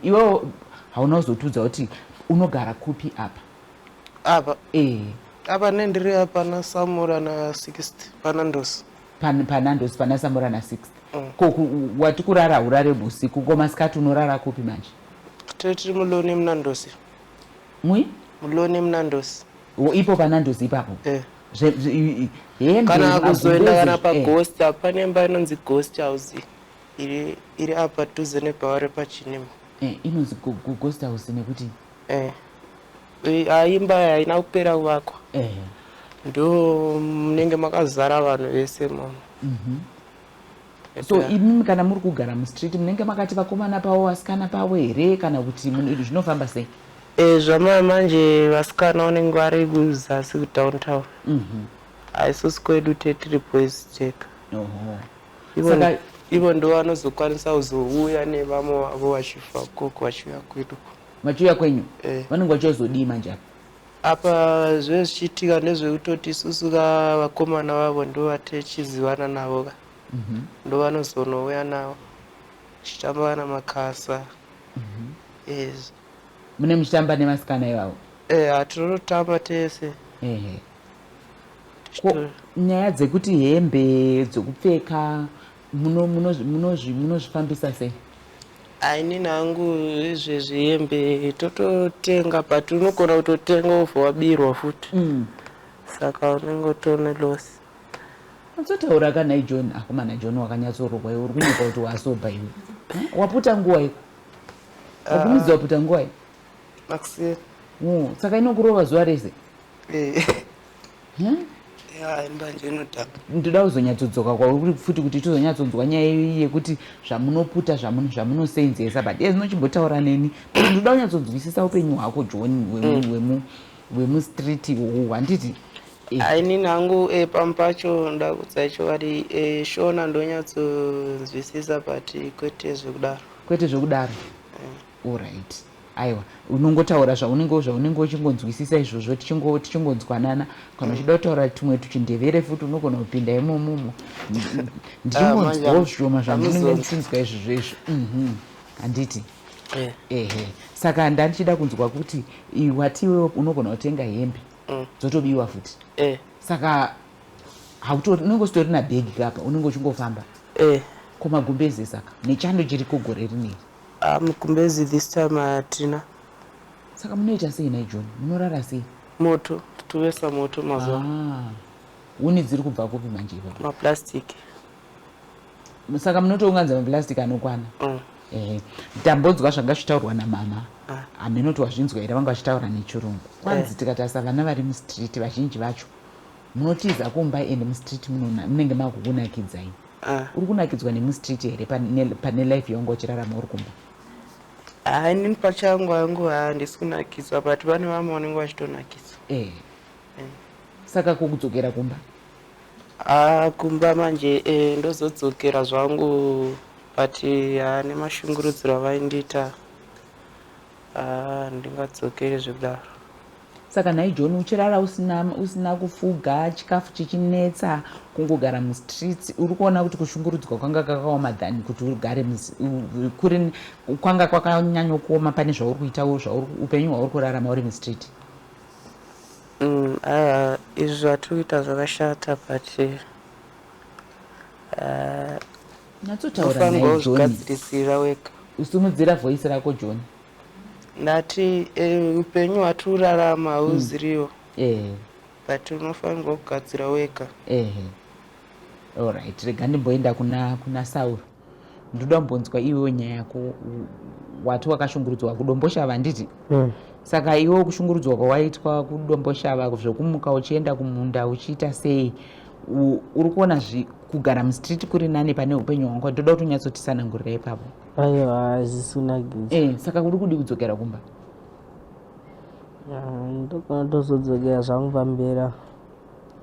Iwewo hauna kuzotiudza kuti unogara kupi apa? Apa? Eh. Apa nendiri apa na Samura na 60 paNandos. PaNandos pana Samura na 60. Ko wati kurara urare usiku, ko masikati unorara kupi manje? Tiri muloni muNandos. Mui? Muloni muNandos. Ipo paNandos ipapo? Eh. Kana kuzoenda kana paGhost, pane imba inonzi Ghost House iri apa dhuze nebhawa repachinima. Inonzi Ghost House nekuti? Imba haina kupera kuvakwa. Ndo munenge makazara vanhu vese momo. So imimi kana muri kugara mustreet munenge makati vakomana pavo vasikana pavo here, kana kuti zvinofamba sei? Zvamaya manje vasikana vanenge vari kuzasi kudowntown. Haisusi kwedu tetiri boys tega. Ivo ndo vanozokwanisa kuzouya nevamwe vavo vachibva koko vachiuya kwedu. Vachiuya kwenyu? Vanenge vachizodii manje apa? Apa zve zvichiitika ndezvekutoti isusu ka vakomana vavo ndo vatechizivana navo ka. Ndo vanozonouya navo tichitamba kana makasa. Yes. Mune muchitamba nevasikana ivavo? Tinototamba tese. Nyaya dzekuti hembe dzekupfeka munozvifambisa sei? Inini hangu izvezvi hembe tototenga, but unogona kutotenga wobva wabirwa futi. Saka unenge utone loss. Unzotaura kana John, akomana John wakanyatsorohwa iwe, uri kunyepa kuti wasoba iwe. Waputa nguwa iko? Wakumidza waputa nguwa iko? Maxi. Saka inokurova zuva rese? Mbanje inodhaka. Ndoda kuzonyatsodzoka kwauri futi kuti tizonyatsonzwa nyaya iyi yekuti zvamunoputa zvamunosenzesa, but iye zvinochimbotaura neni. Ndoda kunyatsonzwisisa upenyu hwako John wemustreet uhu, handiti? Inini hangu pamwe pacho ndakudza chokwadi, Shona ndonyatsonzwisisa, but kwete zvekudaro. Kwete zvekudaro. Alright. Aiwa, unongotaura zvaunenge uchingonzwisisa izvozvo, tichingonzwanana. Kana uchida kutaura tumwe tuchindevere futi unogona kupinda imomomo. Ndichingonzwawo zvishoma zvandinenge ndichinzwa izvozvo izvo. Handiti? Ehe. Saka ndandichida kunzwa kuti wati iwewe unogona kutenga hembe dzotobiwa futi. Saka unenge usitori nabhegi kapa, unenge uchingofamba. Ko magumbezi saka nechando chiriko gore rineri? Mugumbezi this time hatina. Saka munoita sei nhai John? Munorara sei? Moto, tovesa moto mazuva. Huni dziri kubva kupi manje ipapo? Maplastic. Saka munotounganidza maplastic anokwana? Ndambonzwa zvanga zvichitaurwa namama. Haminoti wazvinzwa here, vanga vachitaura nechirungu. Kwanzi tikatarisa vana vari mustreet vazhinji vacho munotiza kumba ende mustreet munenge makukunakidzai. Uri kunakidzwa nemustreet here pane life yaunga uchirarama uri kumba? Inini pachangu hangu handisi kunakidzwa, but vane vamwe vanenge vachitonakidzwa. Saka kukudzokera kumba? Kumba manje ndozodzokera zvangu, but nemashungurudziro avaindiita ndingadzokeri zvekudaro. Saka nhai John, uchirara usina kufuga, chikafu chichinetsa, kungogara mustreets, uri kuona kuti kushungurudzwa kwanga kwakaoma than kuti ugare kuri kwanga kwakanyanya kuoma pane zvauri kuita upenyu hwauri kurarama uri mustreet? Izvi zvatiri kuita zvakashata, but Nyatsotaura nhai John. Kuzvigadzirisira wega. Usimudzira voice rako John. Ndati upenyu hwatiri kurarama hauziriwo. But unofanirwa kugadzira wega. Alright, rega ndimboenda kuna Sauro. Ndoda kumbonzwa iwewe nyaya yako. Wati wakashungurudzwa kuDomboshava, handiti? Saka iwewe kushungurudzwa kwawaitwa kuDomboshava, zvekumuka uchienda kumunda uchiita sei, uri kuona kugara mustreet kuri nani pane upenyu hwangu? Ndoda kuti unyatsotitsanangurira ipapo. Aiwa, hazvisi kunakidza. Saka uri kudi kudzokera kumba? Ndogona tozodzokera zvangu pamberi.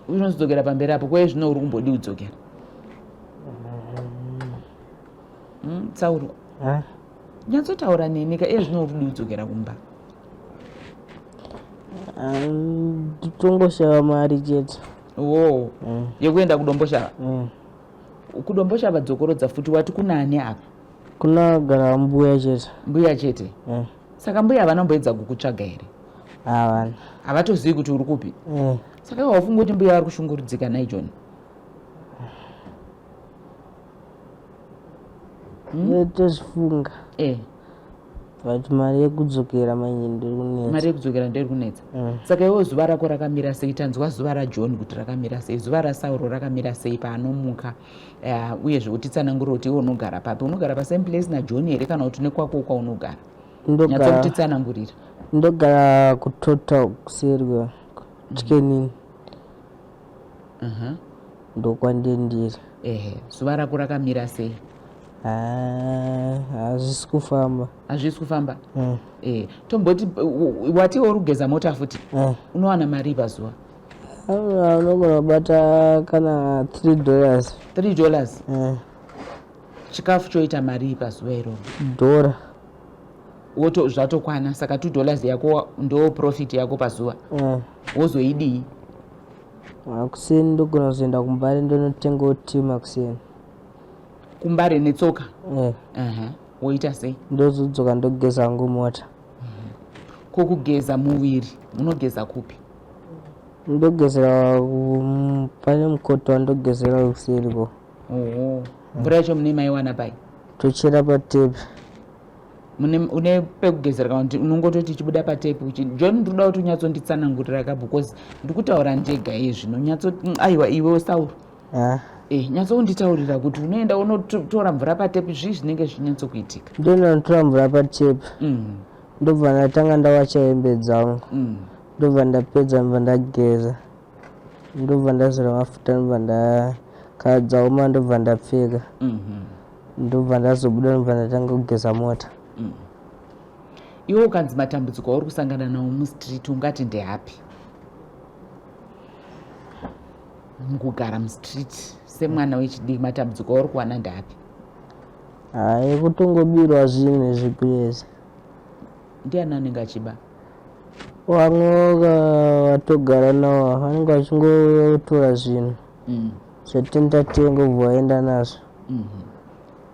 Unozodzokera pamberi apo, kweye zvino uri kumbodi kudzokera? Sauro, nyatsotaura neni ka, iye zvino uri kudi kudzokera kumba? Tongoshava mari chete. Wo yekuenda kuDomboshava? Kudomboshava dzokorodza futi, wati kunani apa? Kunogara mbuya chete. Mbuya chete? Eh. Saka mbuya havana kumboedza kukutsvaga here? Havana. Havatozivi kuti uri kupi? Eh. Saka iwe haufungi kuti mbuya vari kushungurudzika nhai John? Tozvifunga. Eh. But mari yekudzokera manje ndiri kunetsa. Mari yekudzokera ndiri kunetsa. Saka iwe zuva rako rakamira sei? Tanzwa zuva raJohn kuti rakamira sei, zuva raSauro rakamira sei paanomuka, uyezve utitsanangurire kuti iwe unogara papi? Unogara pasame place naJohn here kana kuti nekwako kwaunogara? Nyatsokutitsanangurira. Ndogara kuTotal kuseri Chicken Inn. Ndokwandendiri. Ehe, zuva rako rakamira sei? Hazvisi kufamba. Hazvisi kufamba? Eh, tomboti wati uri kugeza mota futi? Eh. Unowana mari pazuva? Unogona kubata kana $3. $3? Eh. Chikafu choita mari pazuva iroro? Dhora. Woto zvatokwana, saka $2 yako ndo profit yako pazuva? Eh. Wozoidii? Kuseni ndogona kuzoenda kuMbare ndonotengawo tea makuseni. Kumbare netsoka? Eh. Woita sei? Ndozodzoka ndogeza hangu mota. Ko kugeza muviri unogeza kupi? Ndogezera pane mukoto wandogezera kuseri ko. Oho. Mvura yacho mune maiwana pai? Tochera patepi. Une pekugezera kana kuti unongototi ichibuda patepi uchi? John, ndinoda kuti unyatsonditsanangurira ka, because ndikutaura ndega iye zvino. Nyatso, aiwa, iwe Sauro. Eh, nyatsonditaurira kuti unoenda unotora mvura patepi, zvii zvinenge zvichinyatsokuitika? Ndoenda notora mvura patepi. Ndobva ndatanga ndawacha hembe dzangu. Ndobva ndapedza, ndobva ndageza, ndobva ndazora mafuta, ndobva kana dzaoma ndobva ndapfeka. Ndobva ndazobuda, ndobva ndatanga kugeza mota. Iwe ukanzi matambudziko auri kusangana nawo mustreet, ungati ndeapi mukugara mustreet semwana wechidiki? Matambudziko auri kuwana ndeapi? Hai, kutongobirwa zvinhu zvikuezi. Ndiani anenge achiba? Vamwe vatogara navo vanenge vachingouya kutora zvinhu zvatindatenga, ubva vaenda nazvo.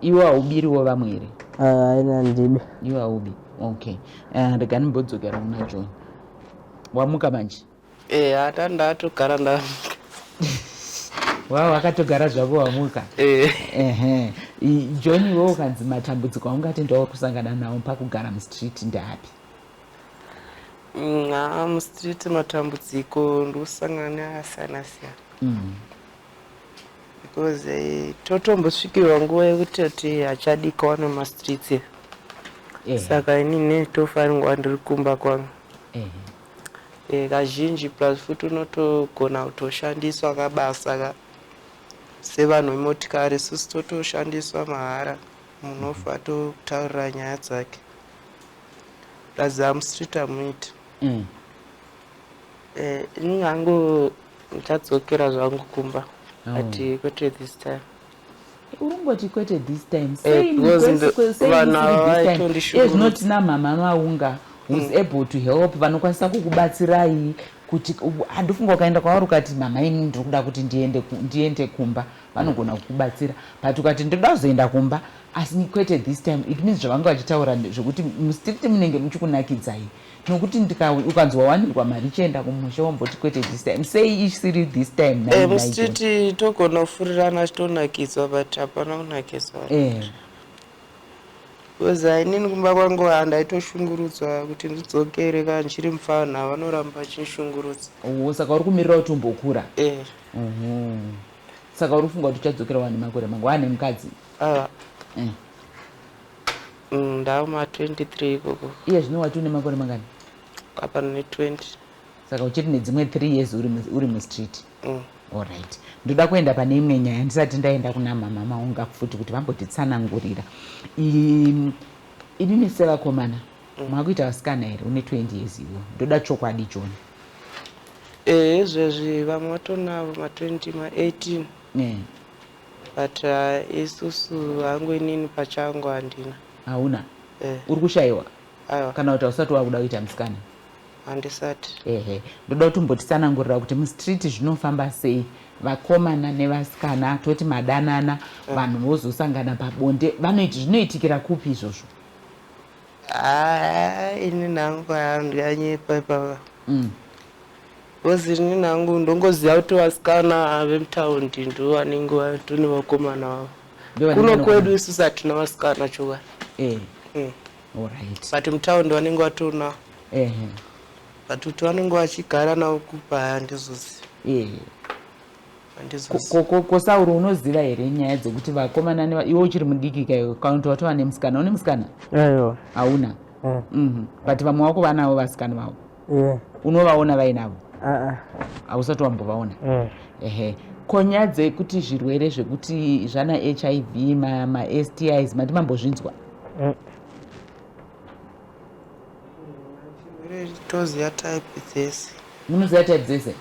Iwe haubiriwo vamwe here? Haina, handibi. Iwe haubi, okay. Rega ndimbodzokera kuna John. Wamuka manje? Eh, hata ndatogara ndamuka. Wa wakatogara zvako, wamuka? Eh. Ehe. John, iwe ukanzi matambudziko aungati ndauri kusangana nawo pakugara mustreet ndeapi? Ha, mustreet matambudziko ndikusangana neakasiyana siyana, because totombosvikirwa nguva yekutoti hachadikawa nemastreets. Saka inini tofanirwa ndiri kumba kwangu. Kazhinji plus futi unotogona kutoshandiswa kabasa ka sevanhu vemotikari. Isusu totoshandiswa mahara, munofa totaurira nyaya dzake, plus hamustreet hamuiti. Ini hangu ndichadzokera zvangu kumba, but kwete this time. Uri kwete this time? Because vanhu ava vaitondishungurudza. Ezvino tina Mama Maunga who's able to help, vanokwanisa kukubatsirai kuti handifunga ukaenda kwavari ukati, "Mama, ini ndiri kuda kuti ndiende kumba," vanogona kukubatsira. But ukati, "Ndoda kuzoenda kumba asi kwete this time," it means zvavanga vachitaura zvekuti mustreet munenge muchikunakidzai, nokuti ukanzi wawanirwa mari, chienda kumusha, wamboti kwete this time. Sei isiri this time? Nhai, nhai, John? Mustreet togona kufurirana chitonakidzwa, but hapana kunakidzwa, because inini kumba kwangu handaitoshungurudzwa kuti ndidzokere kana ndichiri mufana, vanoramba vachinishungurudza. Oh, saka uri kumirira kuti umbokura? Eh. Saka uri kufunga kuti uchadzokera wane makore mangu, wane mukadzi? Ah, ndava ma23 ikoko. Iye zvino wati une makore mangani? Apa ne20. Saka uchiri nedzimwe 3 years uri mustreet? Mm. Alright, ndoda kuenda pane imwe nyaya ndisati ndaenda kuna Mama Maunga futi kuti vambotitsanangurira. Inini sevakomana, makuita vasikana here? Une 20 years iwo, ndoda chokwadi, John. Eh, izvezvi vamwe vatonavo ma20, ma18, but isusu hangu inini pachangu handina. Hauna? Eh. Uri kushayiwa Aiwa. kana kuti hausati wakuda kuita musikana? Handisati. Ehe, ndoda kuti umbotitsanangurira kuti mustreet zvinofamba sei, vakomana nevasikana, toti madanana, vanhu vozosangana pabonde, vanoiti zvinoitikira kupi izvozvo? Haa, ini nangu handinganyepa ipapa, because ini nangu ndongoziva kuti vasikana vemutaundi ndo vanenge vatone vakomana vavo. Ndo vanenge Kuno kwedu isusu hatina vasikana chokwadi. Alright. But mutaundi vanenge vatonavo. But kuti vanenge vachigara navo kupa, handizozivi. Handizozivi. Kosauro, unoziva here nyaya dzekuti vakomana iwe uchiri mudiki kaiwe, kana kuti watova nemusikana? Une musikana? Aiwa. Hauna? But vamwe vako vanavo vasikana vavo? Yeah. Unovaona vainavo? Aa. Hausati wambovaona? Ehe, ko nyaya dzekuti zvirwere zvekuti zvana HIV, maSTIs, mati mambozvinzwa? Chirwere toziva type dzese. Munoziva type dzese?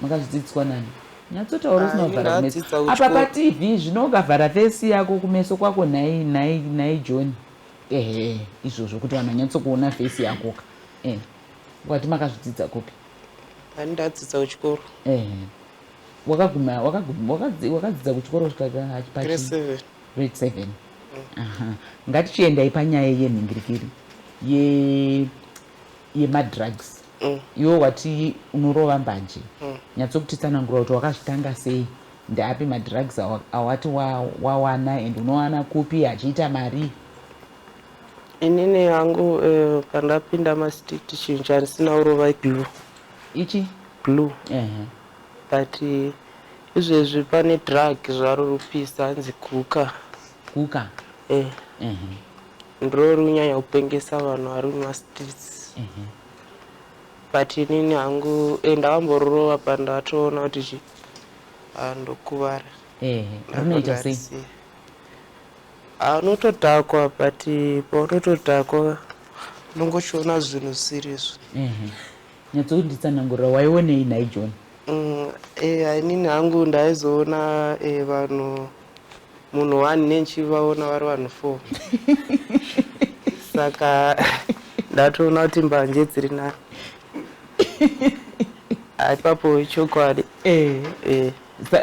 Makazvidzidziswa nani? Nyatsotaura usina Ah, kuvhara kumeso. ndakadzidza Apa kuchikoro. paTV zvino ukavhara face yako, kumeso kwako, nhai nhai nhai John? Ehe, izvozvo kuti vanhu vanyatsokuona face yakoka. Wati makazvidzidza kupi? Ani ndadzidza kuchikoro. Ehe, wakaguma wakadzidza kuchikoro kusvika Grade 7. Grade 7. Aha, ngatichiendai panyaya yenhingirikiri yemadrugs. Iwe wati unorova mbanje. Nyatsokutitsanangura kuti wakazvitanga sei, ndeapi madrugs awati wawana and unowana kupi, achiita mari? Inini hangu, pandapinda mastreet, chinhu chandisina kurova iglue. Ichi? Glue. Ehe. But izvezvi pane drug zvaro rupisa, hanzi guka. Guka? Eh. Ndiro riri kunyanya kupengesa vanhu vari mumastreets. But inini hangu, ndakamborova, pandatoona kuti chi, ah, ndokuvara. Ehe, rinoita sei? Ndakarisiya. Ah, unotodhakwa, but paunotodhakwa unongochiona zvinhu zvisiri izvo. Ehe, nyatsokunditsanangurira, waionei nhai John? Inini hangu ndaizoona vanhu, munhu one nenchivaona vari vanhu four, saka ndatoona kuti mbanje dziri nani. Ah, ipapo ichokwadi.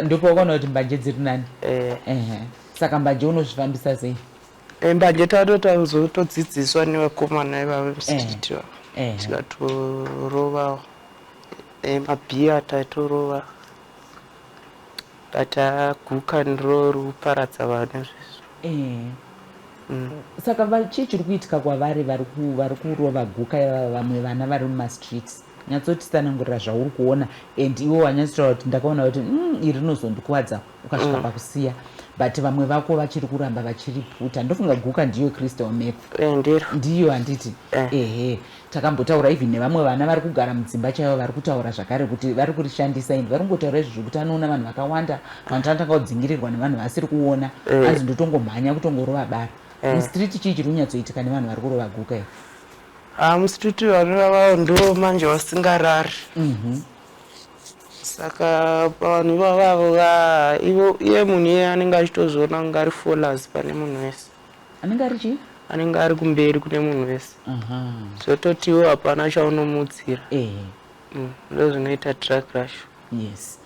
Ndopawakaona kuti mbanje dziri nani? Eh. Ehe, saka mbanje unozvifambisa sei? Mbanje tatotodzidziswa nevakomana ivavo mustreet vavo. Tikatorovawo mabhiya, taitorova, but guka ndiro rikuparadza vanhu izvezvi. Saka chii chiri kuitika kwavari vari kurova guka ivava, vamwe vana vari mumastreets? Nyatsotitsanangurira zvauri kuona, and iwe wanyatsotaura kuti ndakaona kuti iri rinozondikuvadza, ukasvika pakusiya, but vamwe vako vachiri kuramba vachiriputa. Ndofunga guka ndiyo crystal meth? Ndiro. Ndiyo, handiti? Ehe, takambotaura even nevamwe vana vari kugara mudzimba chaivo, vari kutaura zvakare kuti vari kurishandisa, and vari kungotaura izvo zvekuti anoona vanhu vakawanda, vanhu tanotanga kudzingirirwa nevanhu vasiri kuona. Anzi ndotongomhanya kutongorova bara. Mustreet chii chiri kunyatsoitika nevanhu vari kurova guka iri? Ah, mustreet vanhu vavavo ndo manje vasingarari. Saka pavanhu ivavavo ka, ivo iye munhu iye anenge achitozviona kunge ari followers pane munhu wese. Anenge ari chii? Anenge ari kumberi kune munhu wese. Zvototiwo hapana chaunomuudzira. Ndo zvinoita drug racho. Yes.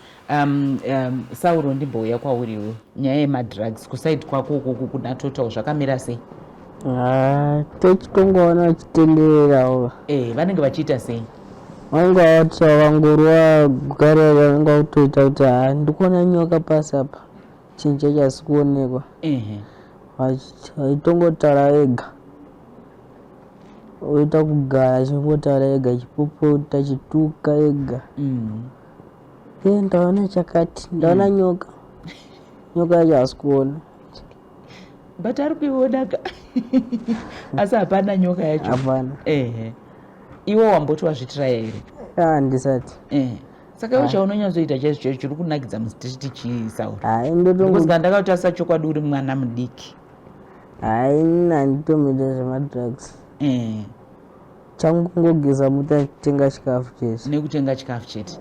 Sauro, ndimbouya kwauriwo, nyaya yemadrugs kuside kwako ukoko kuna Total zvakamira sei? Ah, tochitongoona vachitendererawo. Vanenge vachiita sei? Vanenge vati vangorova guka rero, vanenge vakutoita kuti, ha, ndikuona nyoka pasi apa, chinhu chacho hasi kuonekwa. Vachitongotaura ega, oita kugara achingotaura ega, achipopota, achituka ega. E, ndaona chakati, ndaona nyoka, nyoka yacho hasi kuona. But ari kuionaka, asi hapana nyoka yacho. Hapana. Ehe, iwe wamboti wazvitiraya here? Handisati. Saka iwe chaunonyatsoita chaizvo chaizvo chiri kunakidza mustreet chii, Sauro? Hai, ndotongo Because kana ndakatarisa, chokwadi uri mwana mudiki. Hai, ini handitomboita zvemadrugs. Changu kungogeza mota, tenga chikafu chete. Nekutenga chikafu chete.